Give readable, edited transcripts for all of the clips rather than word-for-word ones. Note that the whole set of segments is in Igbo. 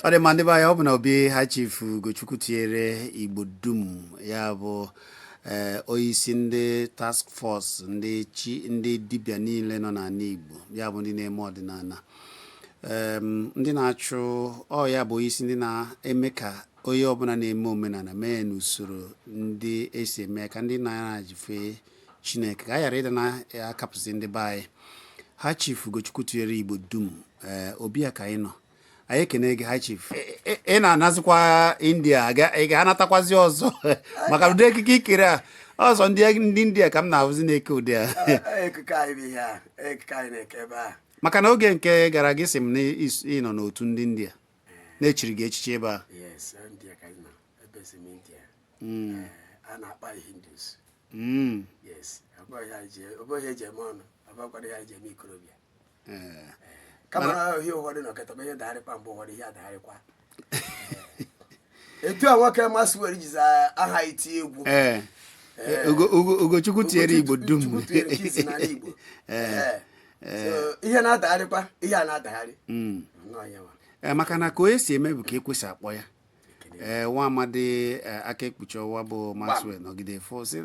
Ọ dị mma, ndị be anyị. Ọ bụ na obi High Chief Ugochukwu tinyere Igbo dum, ya bụ onye isi ndị task force, ndị chi, ndị dibịa niile nọ n'ala Igbo, ya bụ ndị na-eme ọdịnala, ndị na-achụ ọ, ya bụ onye isi ndị na-eme ka onye ọbụla na-eme omenala mee ya n'usoro ndị esi eme ka ndị na-aji fee Chineke, ka a ghara ịdị na-akapụsị ndị be anyị. High Chief Ugochukwu tinyere Igbo dum, ee, obi a ka anyị nọ. Anyị ekene gị, High Chief. Ị na-anazikwa India, ị ga-anatakwazi ọzọ maka ụdị ekike ikere a ọzọ? Ndị India ka m na-ahụzi na-eke ụdị a. Ekike anyị bụ ihe a, ekike anyị na-eke ebe a. Maka na oge nke gara aga, sị m na ị nọ n'otu ndị India na-echiri gị echichi ebe a. Yes, India ka anyị nọ, ebe si m India. Ee, a na-akpa anyị Hindus. Yes, ọ bụghị ihe eji eme ọnụ, ọ bụghịkwa ihe anyị ji eme ikorobịa. Kama na ihe ụfọdụ nọkọta ihe dagharịkwa, mgbe ụfọdụ ihe adagharịkwa. Etu a nwoke Maxwell jizi aha iti egwu. Ee, Ugochukwu tinyere Igbo dum. Chukwu tinyere nke isi n'ala Igbo. Ee. So, ihe na-adagharịkwa, ihe a na-adagharị. Nnọọ ya nwa. Ee, maka na ka onye si eme bụ ka ekwesị akpọ ya. Ee, nwa amadi aka ekpuchi ọwa bụ Maxwell nọgide fụ sị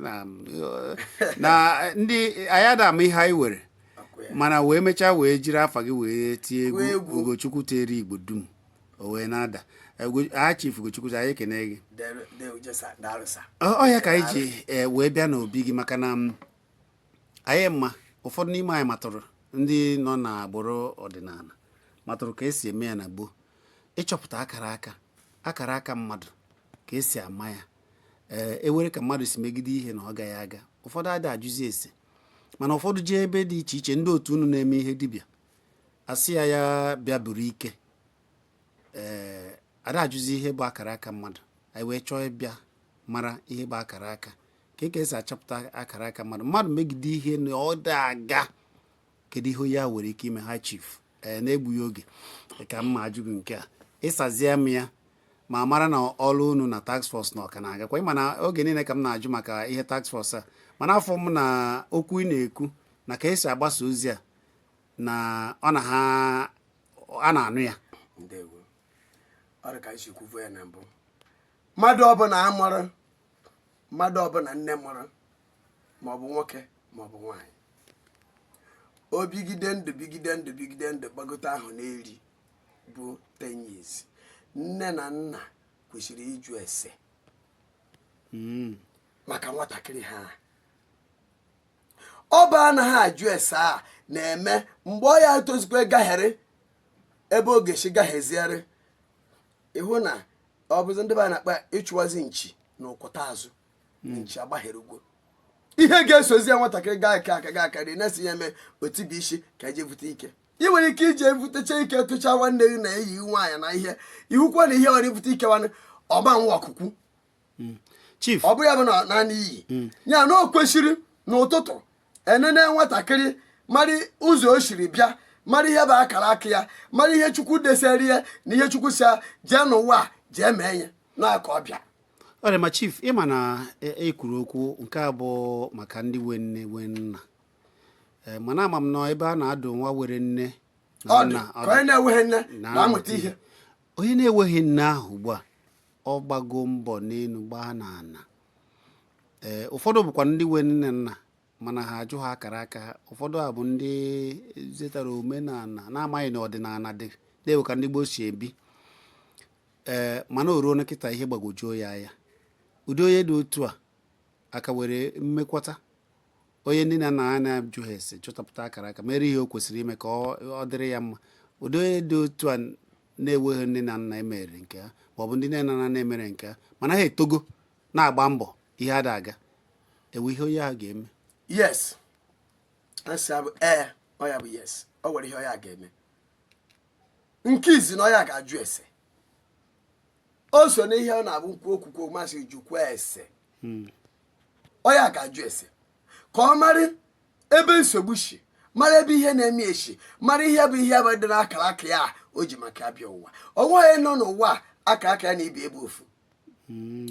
na ndị anyị ada ama ihe anyị were. Ọkụ ya. Mana wee mechaa wee jiri afa gị wee tie Gụọ egwu. Egwu. Ugochukwu tiere Igbo dum, o wee na-ada. High Chief Ugochukwu, anyị ekene gị. Dere- daalụ sir. Ọ ya ka anyị ji wee bịa n'obi gị, maka na anyị mma ụfọdụ n'ime anyị matụrụ ndị nọ n'agbụrụ ọdịnala, matụrụ ka esi eme ya na gboo, ịchọpụta akara aka mmadụ, ka esi ama ya. Ee, ewere ka mmadụ si megide ihe na ọ gaghị aga. Ụfọdụ adịghị ajụzi ese, mana ụfọdụ jee ebe dị iche iche, ndị otu unu na-eme ihe dibịa, asị ya ya bịa buru ike. Ee, ada ajụzi ihe bụ akara aka mmadụ. Anyị wee chọọ ịbịa mara ihe bụ akara aka, ka esi achọpụta akara aka mmadụ. Mmadụ megide ihe na ọ dị aga, kedu ihe ya nwere ike ime? High Chief, ee, na-egbughị oge ka m ma ajụ gị nke a, ịsazie m ya ma mara na ọrụ unu na task force na ọka na-agakwa. Ịma na oge niile ka m na-ajụ maka ihe task force a, mana afọ m na okwu ị na-ekwu na ka esi agbasa ozi a na ọ na ha a na-anụ ya. Ndewo. Ọ dị ka isi kwuvo ya na mbụ, mmadụ ọbụla a mụrụ, mmadụ ọbụla nne mụrụ, maọbụ nwoke maọbụ nwaanyị, o bigide ndụ, bigide ndụ, bigide ndụ, gbagote ahụ n'eri bụ 10 years, nne na nna kwesịrị ịjụ ese maka nwatakịrị ha. Ọ bụ anaghị ajụ ese a na-eme mgbe ọ ya tozikwa gaghere ebe ọ ga-esi gagheziere ịhụ na ọ bụzi ndị be anyị na-akpa ịchụwazi nchi na ụkwụta azụ na nchi agbaghere ugwo. Ihe ga-esozi ya, nwatakịrị gaa aka aka gaa akarị na-esi ya eme otibi isi ka eje vute ike. Ị nwere ike ije vutecha ike, tụcha nwanne gị na eyi nwaanyị na ihe ihukwa na ihe ọrụ ibute ike nwanne ọma nwa ọkụkwu. Chief. Ọ bụrụ ya bụ na naanị iyi ya na o kwesịrị n'ụtụtụ enene nwatakịrị, mara ụzọ o siri bịa, mara ihe bụ akara aka ya, mara ihe Chukwu desere ya na ihe Chukwu si ya jee n'ụwa a, jee mee ya na ka ọ bịa. Ọ dị ma, Chief. Ịma na e kwuru okwu nke a bụ maka ndị nwe nne, nwe nna. Ee, mana ama m nọ ebe a na-adụ nwa were nne na Ọ dị nna. ka onye na-enweghị nne na-amụta ihe. Onye na-enweghị nne ahụ ugbu a, ọ gbago mbọ n'elu, gbaa n'ala. Ee, ụfọdụ bụkwa ndị nwe nne na nna, mana ha ajụ ha akara aka ha. Ụfọdụ a bụ ndị zetara omenala na-amaghị na ọdịnala dị na-ewe ka ndị gboo si ebi. Ee, mana o ruo na kịta, ihe gbagwojuo ya anya. Ụdị onye dị otu a aka were mmekwata onye ndị na nna ha na-ajụ ha ese chọtapụta akara aka, mere ihe o kwesịrị ime ka ọ dịrị ya mma. Ụdị onye dị otu a na-enweghị nne na nna emere nke ha, maọbụ ndị nne na nna na-emere nke ha, mana ha etogo na-agba mbọ, ihe ada aga, ewe ihe onye ahụ ga-eme? Yes, answer bụ ee. Ọ ya bụ yes, ọ nwere ihe ọ ya ga-eme. Nke izi na ọ ya ga-ajụ ese. O so n'ihe ọ na-abụ nkwu okwukwo masị jụkwa ese. Ọ ya ga-ajụ ese ka ọ mara ebe nsogbu si, mara ebe ihe na-eme esi, mara ihe bụ ihe bụ dị n'akara aka ya o ji maka abịa ụwa. Ọ nweghị nọ n'ụwa a akara aka ya na ibi ebe ofu.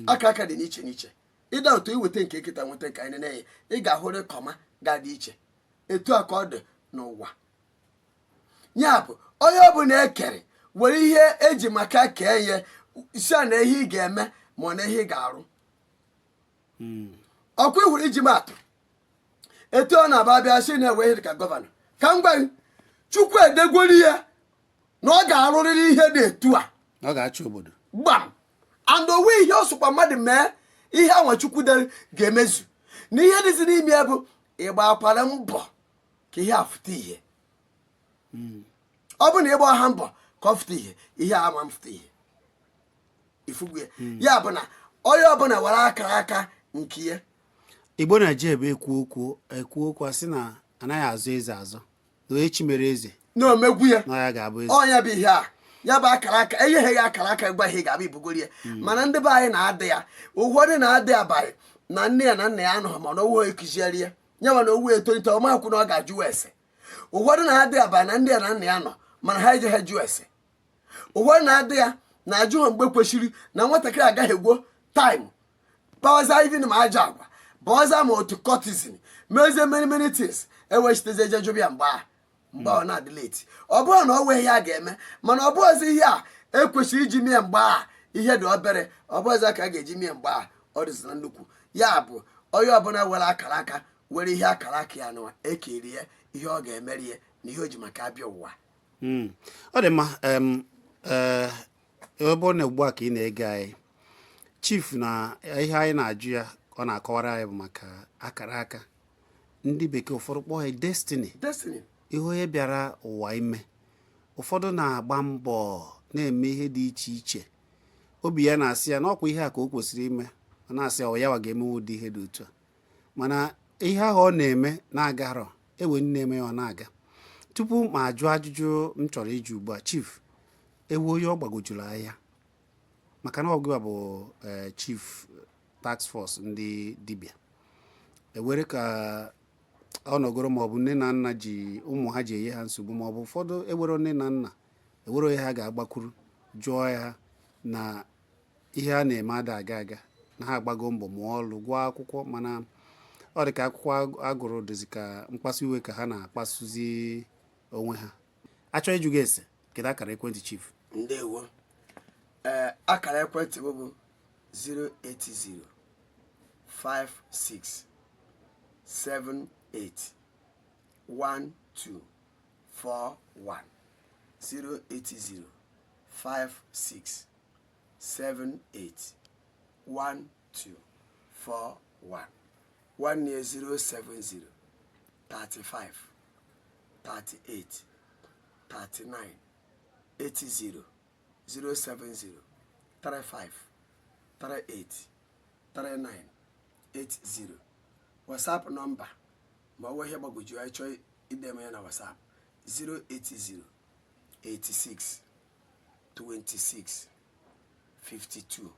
Akara aka dị n'iche n'iche. Ịda otu iweta nke kịta, nweta nke anyị na-enye, ị ga-ahụrị kọma ga-adị iche. Etu a ka ọ dị n'ụwa. Ya bụ onye ọbụla ekere Were ihe eji maka kee ihe si a na ihe ị ga-eme ma ọ na ihe ị ga-arụ. Ọkwa ịhụrụ, iji m atụ, etu ọ na-aba abịa sị na-ewe ihe dịka governor, ka m gwa gị, Chukwu edegwori ya na ọ ga-arụrịrị ihe dị etu a. Ọ ga-achị obodo. Gbam. And onwe ihe ọ sụkwa mmadụ mee, ihe anwa Chukwu dere ga-emezu. Na ihe dịzi n'ime ya bụ ịgba akwara mbọ ka ihe a fụta ihe. Ọ bụ na ịgba ha mbọ ka ọ fụta ihe, ihe a ama mfụta ihe. Ifugbu ya, ya bụ na onye ọbụla were akara aka nke ya. Igbo na-eji ebe ekwu okwu, ekwu okwu asị na anaghị azụ eze azụ, na onye chi mere eze na omegwu ya. Na ya ga-abụ eze. Ọnya bụ ihe a, ya bụ akara aka. Enyeghị akara aka gwa ihe ga-abụ ibugoro ya. Mana ndị be anyị na-adị ya, ụfọdụ na-adị abalị na nne ya na nna ya anọghị, mana owu ekuzieri ya, ya mana owu etolite, ọmakwu na ọ ga-ajụ ese. Ụfọdụ na-adị abalị na ndị ya na nna ya nọ, mana ha ejeghị jụ ese. Ụfọdụ na-adị ya na-ajụ ha mgbe kwesịrị na nwatakịrị agaghị egwo time bawaza, even ma ajọ agwa bawaza, ma otu cultism mezie many many things, ewechitezi eje jụbịa ya mgbe a, mgbe ọ na-adị late. Ọ bụrụ na ọ nwee ihe a ga-eme, mana ọ bụghịzi ihe a ekwesịrị iji mee mgbe a ihe dị obere, ọ bụghịzi ka a ga-eji mee mgbe a ọ dịzi na nnukwu. Ya bụ, onye ọbụla were akara aka, were ihe akara aka ya nụwa ekeri ya, ihe ọ ga-emeri ya na ihe o ji maka abịa ụwa. Ọ dị mma. Ebe ọ na ugbu a ka ị na-ege anyị, chief, na ihe anyị na-ajụ ya, ọ na-akọwara anyị bụ maka akara aka. Ndị bekee ụfọdụ kpọọ ya destiny. Destiny. Ihe onye bịara ụwa ime. Ụfọdụ na-agba mbọ na-eme ihe dị iche iche, obi ya na-asị ya na ọkwa ihe a ka o kwesịrị ime, ọ na-asị ya ọ yawa ga-emenwe ụdị ihe dị otu a, mana ihe ahụ ọ na-eme na-agarọ. Ewe ndị na-eme ya ọ na-aga. Tupu ma ajụ ajụjụ m chọrọ ịjụ ugbu a, chief, ewu onye ọ gbagojuru anya, maka na ọgụwa bụ chief task force ndị dibịa, ewere ka ọ nọgoro, maọbụ nne na nna ji ụmụ ha ji enye ha nsogbu, maọbụ ụfọdụ ewere nne na nna ewere onye ha ga-agbakwuru jụọ ya na ihe a na-eme ada aga aga, na ha agbago mbọ, mụọ ọrụ, gụọ akwụkwọ, mana ọ dị ka akwụkwọ agụrụ dịzi ka mkpasu iwe ka ha na-akpasuzi onwe ha. Achọ ịjụ gị ese, kedu akara ekwentị chief? Ndewo. Ee, akara ekwentị m bụ 080 56 78 12 41, 080 56 78 12 41. Nwanne ya, 070 35 38 39 80, 070 35 38 39 80. WhatsApp nọmba, ma ọ bụ ihe gbagwoju anyị chọọ ideme ya na WhatsApp, 080 86 26 52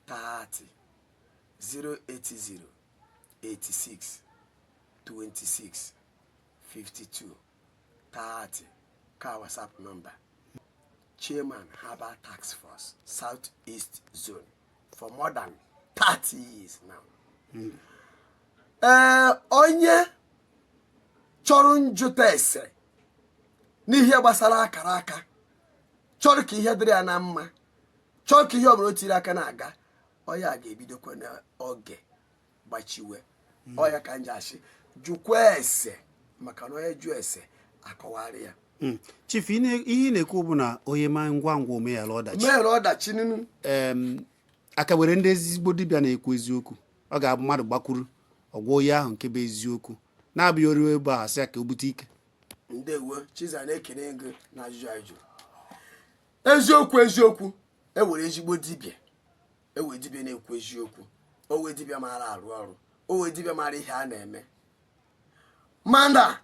30, 080 86 26 52 30 ka WhatsApp nọmba. Chairman, Herbal Task Force, South East Zone, for more than 30 years now. Ee, onye chọrọ njụta ese n'ihe gbasara akara aka, chọrọ ka ihe dịrị ya na mma, chọrọ ka ihe ọbụla o tiri aka na-aga, onye a ga-ebidokwa n'oge gbachiwe ọya ka nji asị jụkwa ese, maka na onye jụ ese akọwarị ya. Chief, ihe ị na-ekwu bụ na onye ma ngwa ngwa omeghara ọdachi. Mere ọdachi ninu. Aka were ndị ezigbo dibịa na-ekwu eziokwu, ọ ga-abụ mmadụ gbakwuru ọgwụ onye ahụ nke bụ eziokwu, na-abụghị oriwe ebe a asị ya ka o bute ike. Ndewo, Chiza, na-ekene gị na ajụjụ anyị jụrụ. Eziokwu, eziokwu, ewere ezigbo dibịa, ewe dibịa na-ekwu eziokwu, owe dibịa maara arụ ọrụ, owe dibịa maara ihe a na-eme. Mana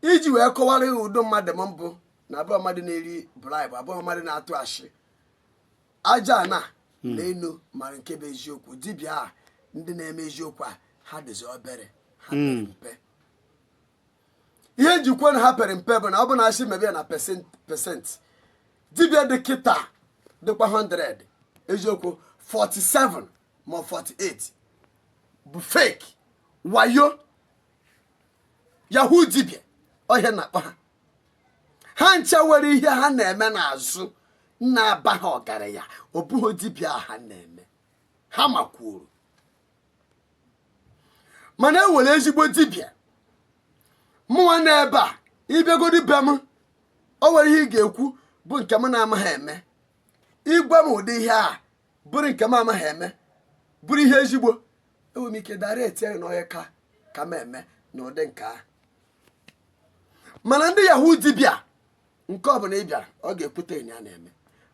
iji wee kọwara ya udo mmadụ m mbụ na abụọ, mmadụ na-eri bribe, abụọ mmadụ na-atụ ashị aja na na enu mara nke bụ eziokwu. Dibịa a, ndị na-eme eziokwu a, ha dịzi obere, ha pere mpe. Ihe njikwa na ha pere mpe bụ na ọ bụ na asị mebe ya na percent, dibịa dị kịta dịkwa 100, eziokwu 47 ma 48 bụ fake, wayo, yahoo dibịa ọhịa na-akpọ ha. Ha ncha nwere ihe ha na-eme n'azụ na-aba ha ọgaranya. Ọ bụghị dibịa ha na-eme, ha makwuru. Mana e nwere ezigbo dibịa. Mụnwa na ebe a ịbịagodi be m, o nwere ihe ị ga-ekwu bụ nke m na-amaghị eme. Ịgwa m ụdị ihe a bụrụ nke m amaghị eme, bụrụ ihe ezigbo, enwere m ike dara etinye na onye ka m eme na ụdị nke ahụ. Mana ndị yahoo dibịa, nke ọbụla ị bịara, ọ ga-ekwute na ya na-eme.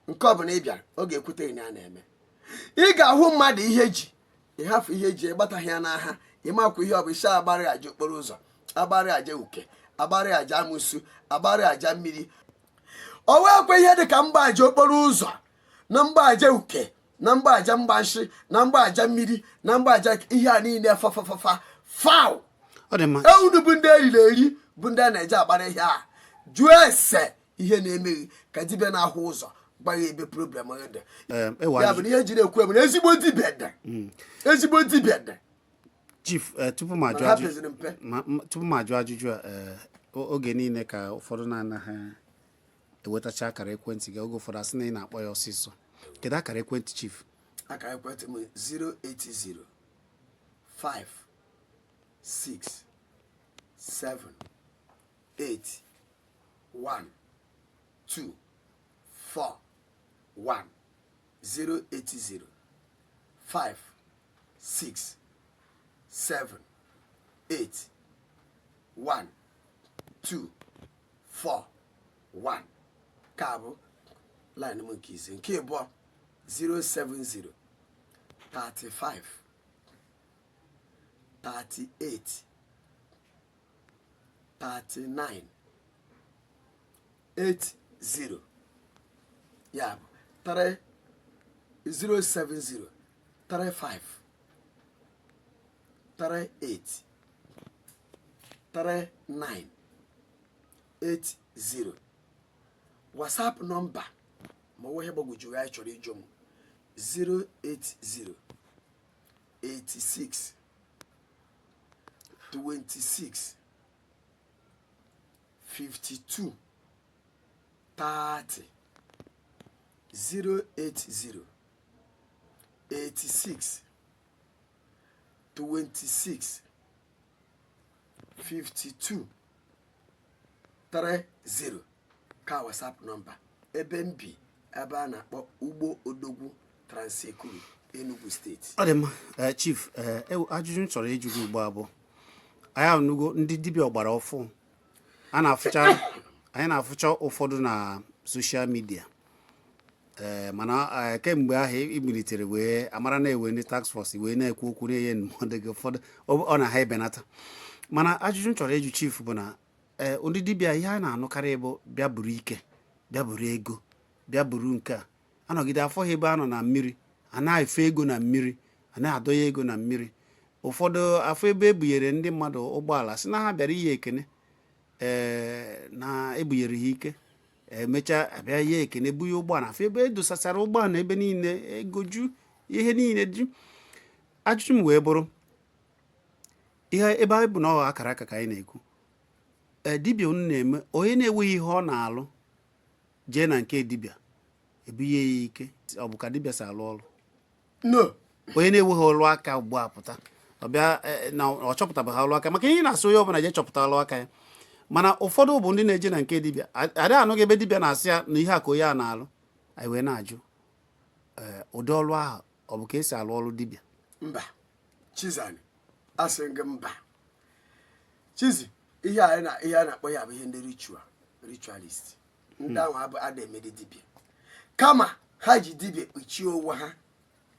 Nke ọbụla ị bịara, ọ ga-ekwute na ya na-eme. Ị ga-ahụ mmadụ ihe ji ịhafụ, ihe ji ịgbataghị ya n'aha, ịmakwa ihe ọ bụ isi agbara aja okporo ụzọ, agbara aja uke, agbara aja amụsụ, agbara aja mmiri. O wee kwe ihe dị ka mgbaaja okporo ụzọ na mgbaaja uke na mgbaaja mgbanshi na mgbaaja mmiri na mgbaaja ihe a niile, fafafafa faw. Ọ dị mma. Unu bụ ndị eriri eri, bụ ndị a na-eji agbara ihe a, jụọ ese ihe na-emeghị ka dibịa na-ahụ ụzọ gbaghị ebe problem dị. Ewe Ya bụ na ihe jiri ekwu bụ na ezigbo dibịa dị, ezigbo dibịa dị. Chief, tupu m ajụ Mana ha ajụ peziri mpe. Tupu m ajụ ajụjụ a, oge niile ka ụfọdụ na-anaghị ewetacha akara ekwentị gị. Oge ụfọdụ asị na ị na-akpọ ya ọsịsọ. Kedu akara ekwentị, Chief? Akara ekwentị m, 080 5 6 7 8 1 2 4 1, 080 5 6 7 8 1 2 4 1. Ka bụ line m nke ise. Nke ịbụọ, 070 35 38 39 80. Ya bụ 3 070 35 38 39 80. WhatsApp nọmba, ma ọ bụ ihe gbagwojuru anyị chọrọ ịjụ m, 080 86 26 52 30, 080 86 26 52 30. Ka WhatsApp nọmba. Ebe m bi, ebe a na-akpọ Ugbo Odogwu, Trans-Ekulu, Enugu Steeti. Ọ dị mma. Chief, ajụjụ m chọrọ ịjụ gị ugbu a bụ, anyị anụgo ndị dibịa ọgbara ọfụ a na-afụcha, anyị na-afụcha ụfọdụ na social media, mana kemgbe ahụ ị bilitere wee amara na-ewe ndị task force wee na-ekwu okwu, na-enye ndụmọdụ gị ụfọdụ, ọ na ha ebenata. Mana ajụjụ m chọrọ ịjụ, Chief, bụ na ndị dibịa, ihe a na-anụkarị bụ bịa buru ike, bịa buru ego, bịa buru nke a. Anọgide afọ ha ebe a nọ na mmiri, a na-efe ego na mmiri, a na-adọnye ego na mmiri. Ụfọdụ afọ ebe ebunyere ndị mmadụ ụgbọala, si na ha bịara iyi ekene, na ebunyere ha ike, emechaa abịa ihe ekene, bunye ụgbọala. Afọ ebe edosachara ụgbọala, ebe niile ego ju, ihe niile ju. Ajụjụ m wee bụrụ, ihe ebe anyị bụ na ọ akara aka ka anyị na-ekwu, dibịa unu na-eme, onye na-enweghị ihe ọ na-alụ jee na nke dibịa ebunye ya ike, ọ bụ ka dibịa si alụ ọrụ? No. Onye na-enweghị ọrụ aka ugbu a pụta, ọ bịa, na ọ chọpụtabeghị ọrụ aka, maka ihe ị na-asị onye ọbụla jee chọpụta ọrụ aka ya. Mana ụfọdụ bụ ndị na-eje na nke dibịa, adịghị anụghị ebe dibịa na-asị ya na ihe a ka onye a na-alụ. Anyị wee na-ajụ, ụdị ọrụ ahụ, ọ bụ ka esi alụ ọrụ dibịa? Mba, Chizani, asị gị mba. Chizi, ihe a na ihe a na-akpọ ya bụ ihe ndị ritualist, ndị ahụ abụ ada emedi dibịa, kama ha ji dibịa kpuchie onwe ha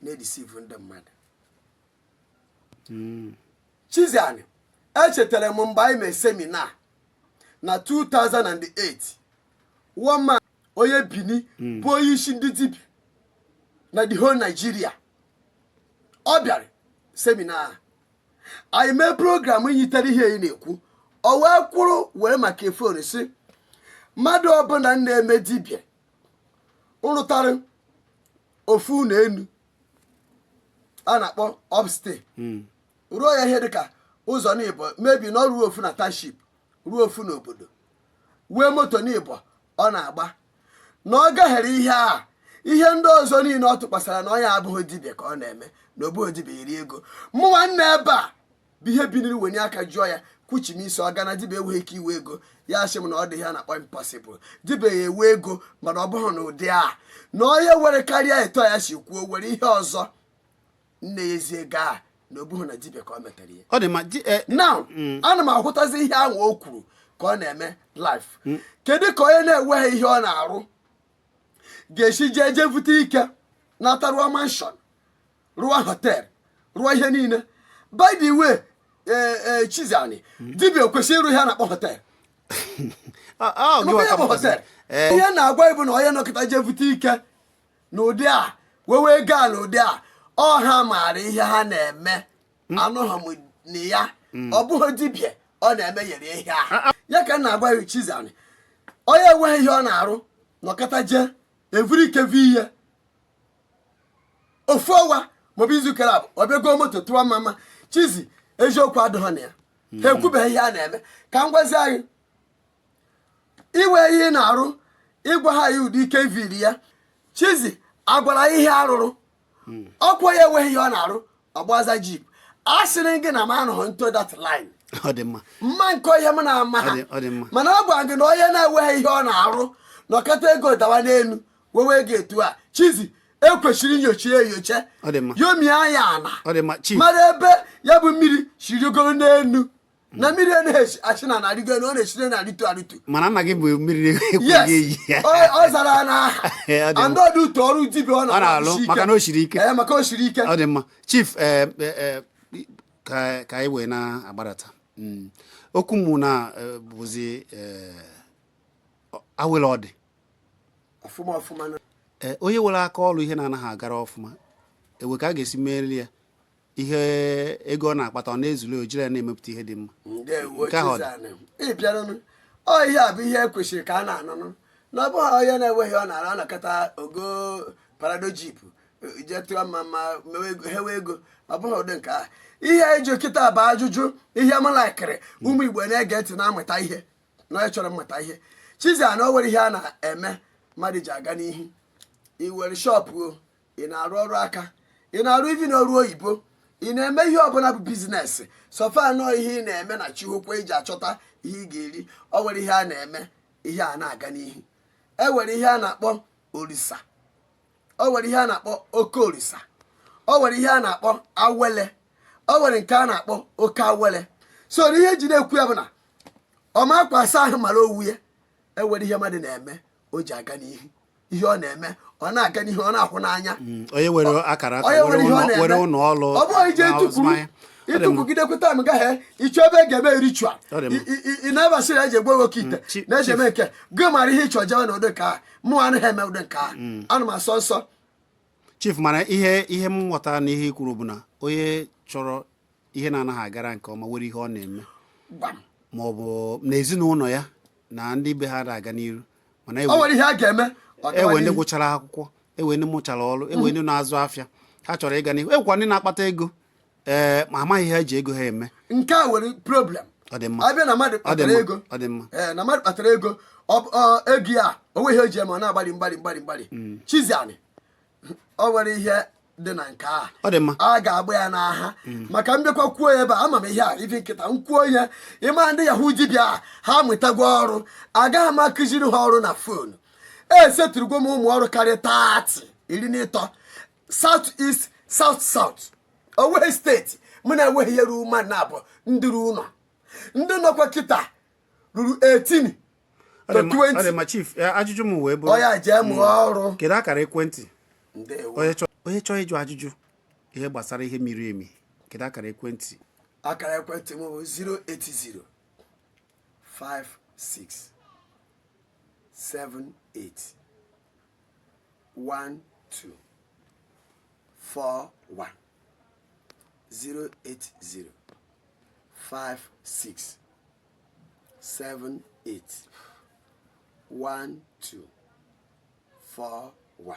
na-edeceive ndị mmadụ. Chizani, echetara m mgbe anyị mee seminar na 2008, one man onye Bini bụ onye isi ndị dibịa na the whole Nigeria, ọ bịara seminar a. Anyị mee program yitere ihe ị na-ekwu. O wee kwụrụ were maka phone si mmadụ ọbụla na-eme dibịa nrụtarị ofu ụlọ enu a na-akpọ upstairs, ruo ya ihe dịka ụzọ n'ịbọ, mebi na ọ ruo ofu na township, ruo ofu n'obodo, wee moto n'ịbọ. Ọ na-agba na ọ gaghere ihe a, ihe ndị ọzọ niile ọ tụkwasara na ọnya abụghị dibịa ka ọ na-eme, na ọ bụghị dibịa eri ego. Mụnwa nna ebe a bụ ihe biniri wenye aka jụọ ya, kwuchi m isi, ọ ga na dibịa enweghị ike iwe ego. Ya sị m na ọ dị ihe a na-akpọ impossible. Dibịa ya ewe ego, mana ọ bụghị na ụdị a na onye were karịa eto ya si kwuo were ihe ọzọ nne ya ezi ego a, na ọ bụghị na dibịa ka ọ metere ya. Ọ dị mma Now, ana m ahụtazi ihe ahụ o kwuru ka ọ na-eme life. Kedu ka onye na-enweghị ihe ọ na-arụ ga-esi jee jee vute ike, nata, rụọ mansion, rụọ hotel, rụọ ihe niile? By the way, ee, Chizani, dibịa kwesịrị ịrụ ihe a na-akpọ hotel? Ọ gị Emeka, ya bụ nwa ka hotel. Ee. Ihe na-agwa ịbụ na onye nọkịta jee vute ike n'ụdị a, wewe ego a n'ụdị a, ọ ha maara ihe ha na-eme. Anụghị m na ya ọ bụghị dibịa ọ na-eme yere ihe a. Ya ka m na-agwa ya, Chizani, onye enweghị ihe ọ na-arụ nọkọta jee evuru ike vu ihe ofu ọnwa maọbụ izu kere abụ, ọ bịa goo moto tụọ mama. Chizi, eziokwu adịghị na ya. Ha ekwubeghị ihe a na-eme. Ka m gwazi anyị, iwe ihe ị na-arụ, ịgwa ha ya ụdị ike viri ya. Chizi, agwara ya ihe arụrụ ọkwa ya enweghị ihe ọ na-arụ, ọgbaza jeep. A sịrị gị na m anọghị into that line. Ọ dị mma. Mma nke ihe m na-ama ha. Ọ dị mma. Mana ọ gwara gị na onye na-enweghị ihe ọ na-arụ nọkọta ego dawa n'elu, wewe ego etu a, Chizi, ekwesịrị inyocha ya enyocha. Ọ dị mma. Yomie anya ana Ọ dị mma, Chief. mara ebe ya bụ mmiri sirigoro n'elu, na mmiri anaghị achị na na-arịgo elu, ọ na-esiri na-arịtu arịtu. Mana nna gị bụ mmiri ekweghị Yes. eyi. Ọ zara n'aha. Ọ dị mma. And ọ dị ụtọ ọrụ dibịa ọ Ọ na-alụ, isi ike. maka na o siri ike. Ee, maka o siri ike. Ọ dị mma, Chief. Ee, ka anyị wee na-agbadata, okwu mụ na bụzi awele ọ dị Ọfụma ọfụma na Onye were aka ọrụ ihe na-anaghị agara ọfụma, ewe ka a ga-esi merie ya ihe ego ọ na-akpata, ọ na-ezuli o jiri ya na-emepụta ihe dị mma? Ndewo. Nke ahụ ọ dị. Chizanị, ị bịaranụ. Ọ ihe a bụ ihe ekwesịrị ka a na-anụnụ, na ọ bụghị onye na-enweghị ọ na-arụ anakọta ogo Prado, jeep, jee tụọ mma mma, mewe ego, hewe ego. Ọ bụghị ụdị nke a. Ihe eji kịta bụ ajụjụ ihe m laikiri. Ụmụ Igbo na-ege ntị na-amụta ihe, na onye chọrọ mmụta ihe, Chizanị, o nwere ihe a na-eme mmadụ ji aga n'ihu. Ị were shop o, ị na-arụ ọrụ aka, ị na-arụ ivi n'ọrụ oyibo, ị na-eme ihe ọbụla bụ business, so far nọọ ihe ị na-eme na chihụkwa iji achọta ihe ị ga-eri, o nwere ihe a na-eme ihe a na-aga n'ihu. E nwere ihe a na-akpọ orisa, o nwere ihe a na-akpọ oke orisa, o nwere ihe a na-akpọ awele, o nwere nke a na-akpọ oke awele. So na ihe eji na-ekwu ya bụ na ọma akwasa ahụ mara owu ya. Enwere ihe mmadụ na-eme o ji aga n'ihu. Ihe ọ na-eme, ọ na-aga n'ihu, ọ na-ahụ n'anya. Onye were akara aka Onye were nwere ihe ọ ụlọ na-eme. Were ụlọ ọrụ Ọ bụghị ije na ịtụkwuru azụmahịa. Ọ dị mma. ịtụkwugidekwe tam gaghị ịchọ ebe e ga-eme ritual. Ọ dị mma. Ị na-abasịrị eji egwe oke ite na-eji eme nke gị mara ihe ịchọ jewe na ụdị nke a. Mụ anaghị eme ụdị nke a, ana m asọ nsọ. Chief, mana ihe m ghọtara n'ihe i kwuru bụ na onye chọrọ ihe na-anaghị agara nke ọma, were ihe ọ na-eme Gbam. ma ọ bụ n'ezinụlọ ya na ndị be ha na-aga n'iru, mana O nwere ihe a ga-eme ọ gawa ewe ndị n'ihu. gụchara akwụkwọ, ewe ndị mụchara ọrụ, ewe ndị na-azụ afịa, ha chọrọ ịga n'ihu, ewekwa ndị na-akpata ego, ee, ma amaghị ihe ha ji ego ha eme. Nke a nwere problem. Ọ dị mma. Abịa na mmadụ Ọ dị kpatara mma. ego. Ọ dị mma. Ee, na mmadụ kpatara ego, ego ya o nweghị o ji eme, ọ na-agbalị mgbalị mgbalị mgbalị. Chiziani, o nwere ihe dị na nke a. Ọ dị mma. A ga-agba ya n'aha maka mbịakwa kwuo ya ebe a. Ama m ihe a ife nkịta m kwuo ya, ịma ndị yahoo dibịa a, ha mụtagwo ọrụ. Agaghị m akụziri ha ọrụ na phone. Esetụrụgo m ụmụ ọrụ karịa 30, 13, South East, South South, onweghị steeti mụ na-enweghị ihe ruru mmadụ na-abụ ndị ru ụlọ. Ndị nọkwa kịta ruru 18 Ọ to dị mma, ọ dị 20. mma, Chief. Ajụjụ m wee bụrụ Ọ ya jee mụọ ọrụ. Kedu akara ekwentị? Ndewo. Onye chọọ ịjụ ajụjụ ihe gbasara ihe miri emi, kedu akara ekwentị? Akara ekwentị m bụ 080 56 78 12 41, 080 56 78 12 41.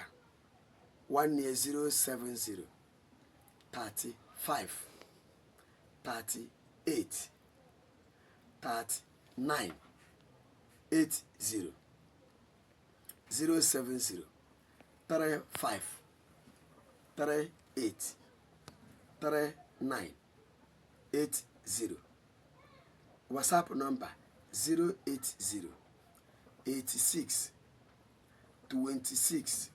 Nwanne ya, 070 35 38 39 80. 070 35 38 39 80. WhatsApp nọmba 080 86 26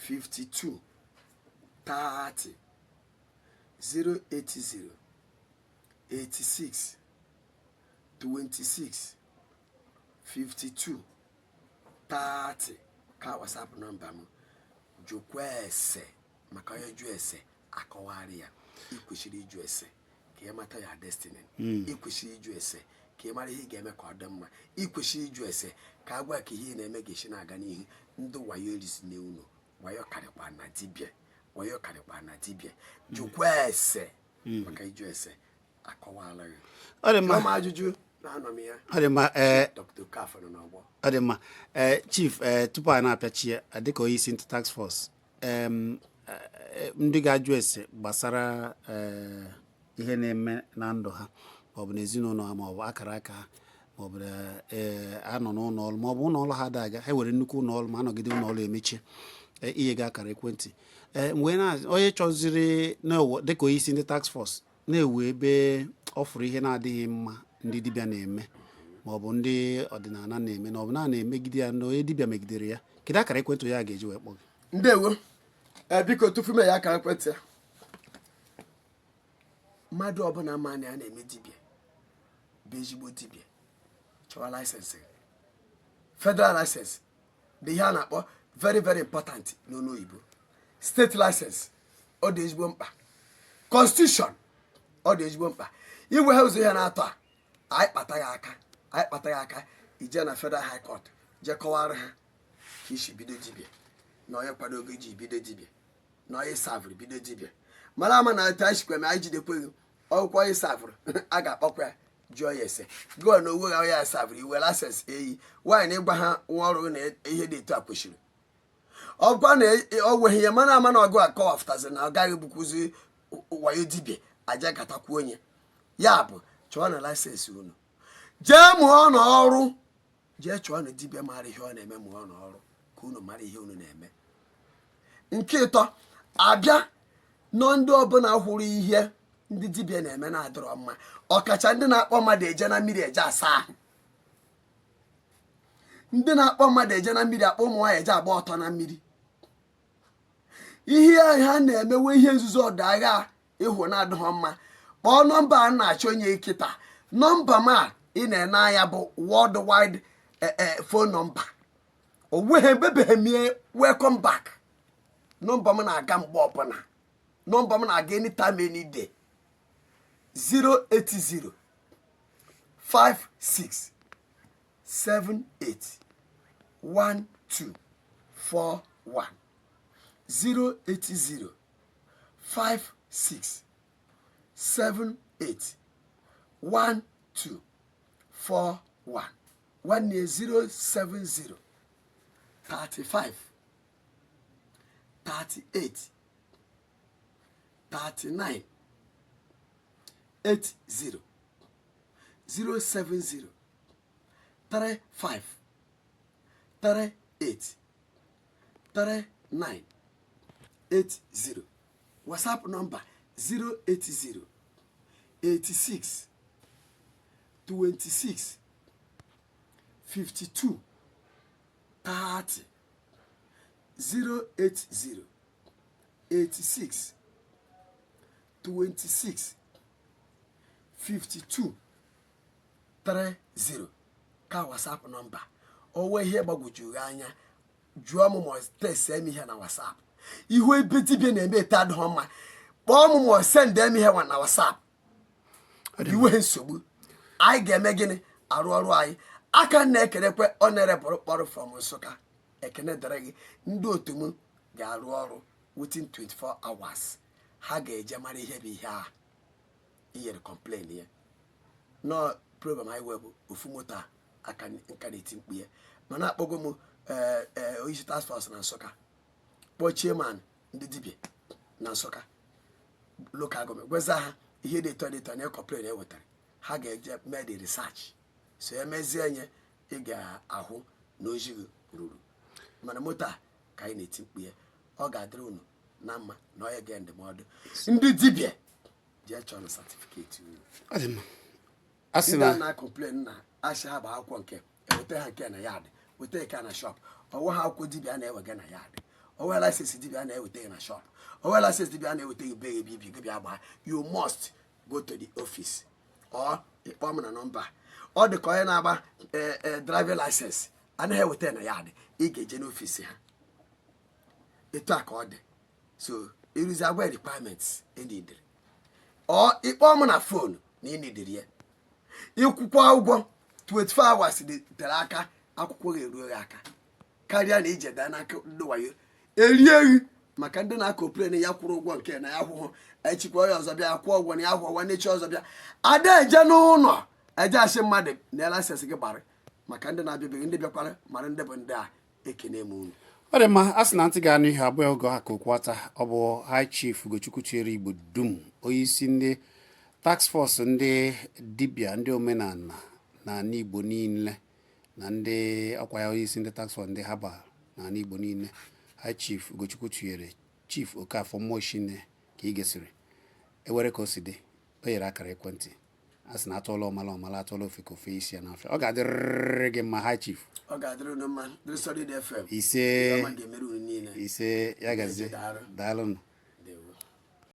52 30, 080 86 26 52 30 ka WhatsApp nọmba m. Jụkwa ese maka onye jụ ese akọwarị ya. Ị kwesịrị ịjụ ese ka ị mata ya destiny. Ị kwesịrị ịjụ ese ka ị mara ihe ị ga-eme ka ọ dị mma. Ị kwesịrị ịjụ ese ka agwa ka ihe ị na-eme ga-esi na-aga n'ihu. Ndị wayo erisi n'unu, wayo karịkwa na dibịa, wayo karịkwa na dibịa. Jụkwa ese maka ịjụ ese akọwala gị. Ọ dị mma. Jụọ m ajụjụ na anọ m ya. Ọ dị mma, ee. Dr. Okafor nọ n'ọgbọ. Ọ dị mma, ee, Chief. Ee, tupu anyị na-apịachi ya, dịka onye isi ndị task force, ndị ga-ajụ ese gbasara ihe na-eme na ndụ ha, maọbụ n'ezinụlọ ha, maọbụ akara aka ha, maọbụ na anọ n'ụlọ ọrụ, maọbụ ụlọ ọrụ ha ada aga, ha were nnukwu ụlọ ọrụ ma anọgide ụlọ ọrụ emechie, ihe ga akara ekwentị wee na onye chọziri na-ewe dịka onye isi ndị task force na-ewu ebe ọ fụrụ ihe na-adịghị mma ndị dibịa na-eme, maọbụ ndị ọdịnala na-eme, na ọ bụ na a na-emegide ya, na onye dibịa megidere ya, kedu akara ekwentị ya ga-eji wee kpọ gị? Ndewo. Ee, biko, tupu m ya akara ekwentị ya, mmadụ ọbụla ma na ya na-eme dibịa bụ ezigbo dibịa, chọwa license, federal license dị ihe a na-akpọ very very important n'ọnụ oyibo. State license, ọ dị ezigbo mkpa. Constitution, ọ dị ezigbo mkpa. Igwe ha ụzọ ihe na-atọ a, anyị kpata ya aka, anyị kpata ya aka, ije na Federal High Court, jee kọwara ha ka isi bido dibịa, na onye kwado oge iji bido dibịa, na onye savụrụ bido dibịa. Mara ama na etu anyị sikwa eme, anyị jidekweghị ọkwụkwọ onye savụrụ, a ga-akpọkwa ya, jụọ ya ese gụọ na onwe ha ya savụrụ iwe license eyi nwaanyị na ịgwa ha nwa ọrụ na ihe dị etu a kwesịrị. Ọgwa na ọ nweghị ihe mana ama na ọgụ akọwapụtazi na ọ gaghị bụkwuzi wayo dibịa aja gatakwu onye ya bụ. Chọọ na license unu, jee mụọ n'ọrụ, jee chọọ na dibịa mara ihe ọ na-eme, mụọ n'ọrụ ka unu mara ihe unu na-eme. Nke ịtọ, abịa nọ, ndị ọbụla hụrụ ihe ndị dibịa na-eme na-adịrọ mma, ọkacha ndị na-akpọ mmadụ eje na mmiri eje asa ahụ, ndị na-akpọ mmadụ eje na mmiri, akpọ ụmụ nwaanyị eje agba ọtọ na mmiri, ihe ha na-emewe ihe nzuzo ọdagha ịhụ na-adịghọ mma, kpọọ nọmba a na-achọ onye kịta. Nọmba m a ị na-ene anya bụ worldwide phone number. O nweghị ebebeghị m ihe. Welcome back. Nọmba m na-aga mgbe ọbụla, nọmba m na-aga anytime, any day: 080 56 78 12 41, 080 56 78 12 41. Nwanne, 070 35 38 39 80, 070 35 38 39 80. WhatsApp number 080 86 26 52 30, 080 86 26 52 30 ka WhatsApp nọmba. Onwe ihe gbagwojuru gị anya, jụọ m ma text m ihe na WhatsApp. Ihu ebe dibịa na-eme ete adịghị mma, kpọọ m ma send m ihe na WhatsApp. Iwe nsogbu anyị ga-eme gịnị? Arụ ọrụ anyị aka m na-ekelekwe ọ na-erepụrụ kpọrọ from Nsụka. Ekene dịrị gị. Ndị otu m ga-arụ ọrụ within 24 hours. Ha ga-eje mara ihe bụ ihe a inyere complain ya. Nọ program anyị wee bụ ofu moto a aka nka na-eti mkpu ya, mana akpọgo m ee onyeisi task force na Nsụka, kpọọ chairman ndị dibịa na Nsụka local government, gweza ha ihe dị eto dị eto na complain ewetara. Ha ga-eje mee the research, so emezie nye, ị ga-ahụ na ozi gị ruru. Mana moto a ka anyị na-eti mkpu ya, ọ ga-adịrị unu na mma na onye gee ndụmọdụ ndị dibịa jee chọrọ certificate unu. Ọ dị mma. A sị Ndị a na na-acomplain na asị ha bụ akwụkwọ nke eweta ha nke na yard, weta nke na shop. Ọwụ ha akwụkwọ dibịa a na-ewega na yard, ọwụ license dibịa a na-eweta ya na shop, ọwụ license dibịa a na-eweta ya be ebe ibi gị bịa gbaa. You must go to the office or ịkpọ m na nọmba. Ọ dị ka onye na-agba driving license, anaghị eweta ya na yard, ị ga-eje n'office ha. Etu a ka ọ dị. So ịrụzi agwa requirements enidiri, ọ ịkpọ m na phone na ịnidiri ya, ịkwụkwọ ụgwọ 24 hours dị tere aka, akwụkwọ ga-eruo gị aka karịa na ije daa n'aka ndị wayo erie gị. Maka ndị na-acomplain ya kwụrụ ụgwọ nke na ya kwụhụ, echikwa onye ọzọ bịa kwụọ ụgwọ na ya kwụọ, nwanne echi ọzọ bịa ada eje n'ụlọ eje asị mmadụ na license gị gbara. Maka ndị na-abịabeghị, ndị bịakwara mara ndị bụ ndị a, ekene m unu. Ọ dị mma. A sị na ntị ga-anụ ihe abụọ oge ha ka okwata. Ọ bụ High Chief Ugochukwu Chiere Igbo dum, onye isi ndị task force ndị dibịa ndị omenala na ala Igbo niile, na ndị ọkwa ya, onye isi ndị task force ndị haba na ala Igbo niile, High Chief Ugochukwu Chiere, Chief Okafọ Mmoshine, ka ị gesịrị ewere ka o si dị. O nyere akara ekwentị. A sị na atụọla ọmala ọmala, atụọla ofe ka ofe isi ya n'afọ. Ọ ga-adịrịrị gị mma, High Chief. Ọ ga-adịrị unu mma, dịrị Solid FM. Ise. Ọma ga-emere unu niile. Ise, ya gazie. Daalụ. Daalụnụ.